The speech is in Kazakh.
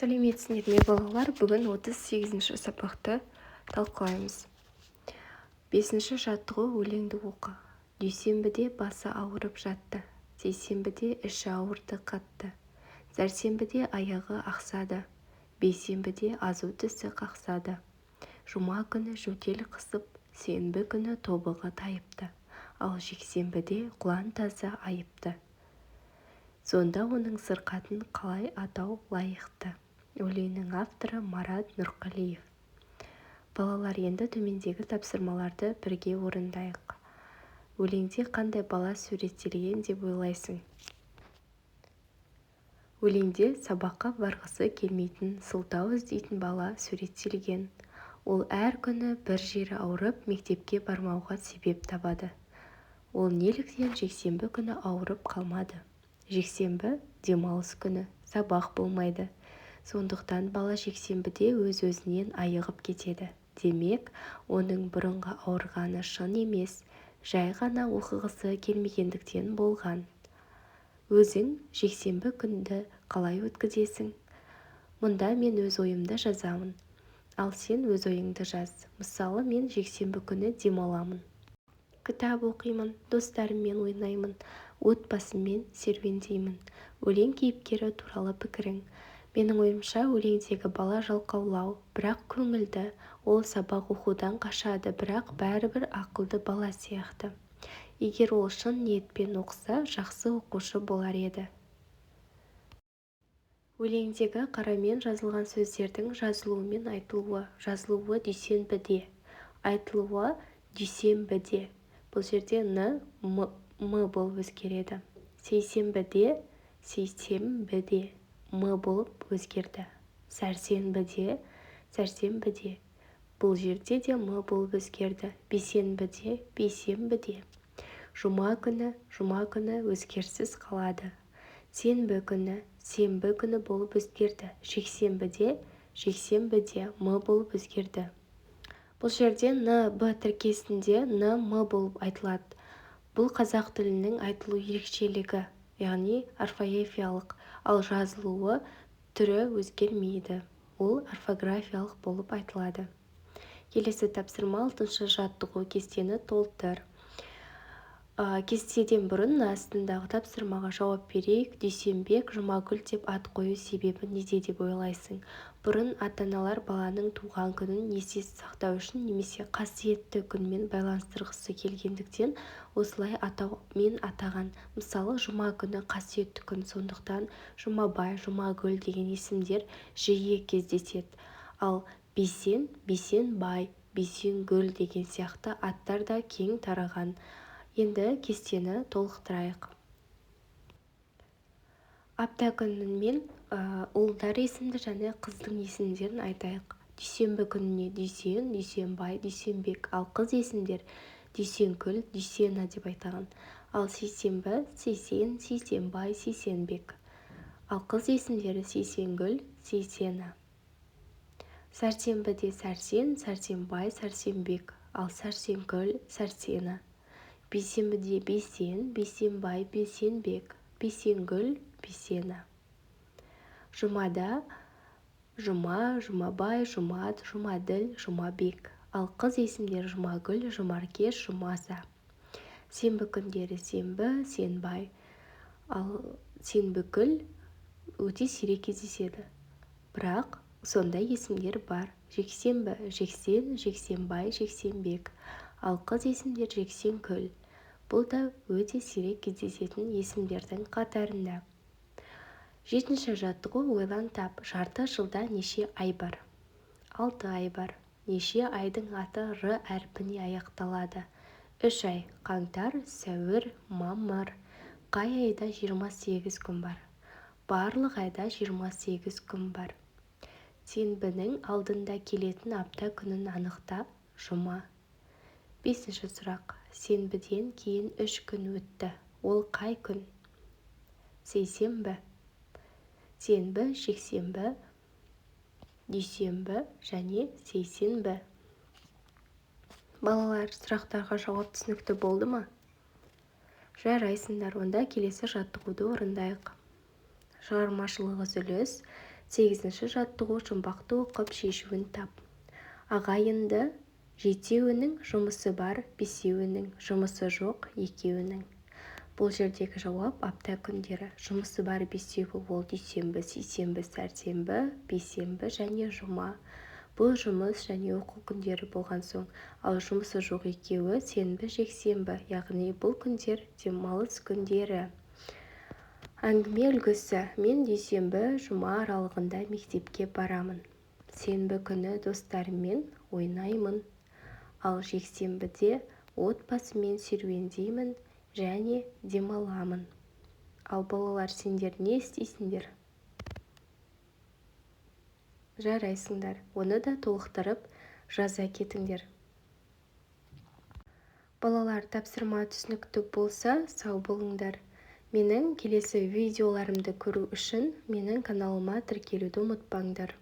Сәлеметсіңдер ме, балалар? Бүгін 38-ші сабақты талқылаймыз. Бесінші жаттығу: өлеңді оқы. Дүйсенбіде басы ауырып жатты, сейсенбіде іші ауырды қатты, сәрсенбіде аяғы ақсады, бейсенбіде азу тісі қақсады, жұма күні жөтел қысып, сенбі күні тобығы тайыпты, ал жексенбіде құлан-таза айыпты. Сонда оның сырқатын қалай атау лайықты? Өлеңнің авторы Марат Нұрқалиев. Балалар, енді төмендегі тапсырмаларды бірге орындайық. Өлеңде қандай бала суреттелген деп ойлайсың? Өлеңде сабаққа барғысы келмейтін, сылтау іздейтін бала суреттелген. Ол әр күні бір жері ауырып, мектепке бармауға себеп табады. Ол неліктен жексенбі күні ауырып қалмады? Жексенбі – демалыс күні, сабақ болмайды. Сондықтан бала жексенбіде өз-өзінен айығып кетеді. Демек, оның бұрынғы ауырғаны шын емес, жай ғана оқығысы келмегендіктен болған. Өзің жексенбі күнді қалай өткізесің? Мұнда мен өз ойымды жазамын, ал сен өз ойыңды жаз. Мысалы, мен жексенбі күні демаламын. Кітап оқимын, достарыммен ойнаймын, отбасыммен серуендеймін. Өлең кейіпкері туралы пікірің. Менің ойымша, өлеңдегі бала жалқаулау, бірақ көңілді. Ол сабақ оқудан қашады, бірақ бәрібір ақылды бала сияқты. Егер ол шын ниетпен оқыса, жақсы оқушы болар еді. Өлеңдегі қарамен жазылған сөздердің жазылуы мен айтылуы. Жазылуы: дүйсенбіде, айтылуы: дүйсенбіде. Бұл жерде н м, м болып өзгереді. Сейсенбіде, сейсембіде, м болып өзгерді. Сәрсенбіде, сәрсенбіде, бұл жерде де м болып өзгерді. Бейсенбіде, бейсенбіде. Жұма күні, жұма күні өзгеріссіз қалады. Сенбі күні, сенбі күні болып өзгерді. Жексенбіде, жексенбіде, м болып өзгерді. Бұл жерде н, б тіркесінде н, м болып айтылады. Бұл қазақ тілінің айтылу ерекшелігі, яғни орфоэпиялық, ал жазылуы түрі өзгермейді, ол орфографиялық болып айтылады. Келесі тапсырма: алтыншы жаттығу, кестені толтыр. Кестеден бұрын астындағы тапсырмаға жауап берейік. Дүйсенбек, Жұмагүл деп ат қою себебі неде деп ойлайсың? Бұрын ата-аналар баланың туған күнін есте сақтау үшін немесе қасиетті күнмен байланыстырғысы келгендіктен осылай атаумен атаған. Мысалы, жұма күні қасиетті күн, сондықтан Жұмабай, Жұмагүл деген есімдер жиі кездеседі. Ал Бейсен, Бейсенбай, Бейсенгүл деген сияқты аттар да кең тараған. Енді кестені толықтырайық. Апта күнімен ұлдар есімді және қыздың есімдерін айтайық. Дүйсенбі күніне Дүйсен, Дүйсенбай, Дүйсенбек, ал қыз есімдер Дүйсенкүл, Дүйсена деп айтаған. Ал сейсенбі: Сейсен, Сейсенбай, Сейсенбек, ал қыз есімдері Сейсенгүл, Сейсена. Сәрсенбіде Сәрсен, Сәрсенбай, Сәрсенбек, ал Сәрсенкүл, Сәрсена. Бейсенбіде Бейсен, Бейсенбай, Бейсенбек, Бейсенгүл, Бейсена. Жұмада Жұма, Жұмабай, Жұмат, Жұмаділ, Жұмабек, ал қыз есімдері Жұмагүл, Жұмаркеш, Жұмаса. Сенбі күндері Сенбі, Сенбай, ал Сенбікүл өте сирек кездеседі, бірақ сондай есімдер бар. Жексенбі: Жексен, Жексенбай, Жексенбек, ал қыз есімдер Жексенкүл. Бұл да өте сирек кездесетін есімдердің қатарында. Жетінші жаттығу: ойлан, тап. Жарты жылда неше ай бар? 6 ай бар. Неше айдың аты р әрпіне аяқталады? Үш ай: қаңтар, сәуір, мамыр. Қай айда 28 күн бар? Барлық айда 28 күн бар. Сенбінің алдында келетін апта күнін анықта. Жұма. Бесінші сұрақ: сенбіден кейін 3 күн өтті, ол қай күн? Сейсенбі. Сенбі, жексенбі, дүйсенбі және сейсенбі. Балалар, сұрақтарға жауап түсінікті болды ма? Жарайсыңдар! Онда келесі жаттығуды орындайық. Шығармашылық үзіліс. Сегізінші жаттығу. Жұмбақты оқып, шешуін тап. Ағайынды жетеуінің жұмысы бар, бесеуінің жұмысы жоқ, екеуінің. Бұл жердегі жауап: апта күндері. Жұмысы бар бесеуі ол дүйсенбі, сейсенбі, сәрсенбі, бейсенбі және жұма. Бұл жұмыс және оқу күндері болған соң. Ал жұмысы жоқ екеуі сенбі, жексенбі, яғни бұл күндер демалыс күндері. Әңгіме үлгісі: Мен дүйсенбі, жұма аралығында мектепке барамын. Сенбі күні достарыммен ойнаймын, ал жексенбіде отбасыммен серуендеймін және демаламын. Ал, балалар, сендер не істейсіңдер? Жарайсыңдар, оны да толықтырып жаза кетіңдер. Балалар, тапсырма түсінікті болса, сау болыңдар. Менің келесі видеоларымды көру үшін менің каналыма тіркелуді ұмытпаңдар.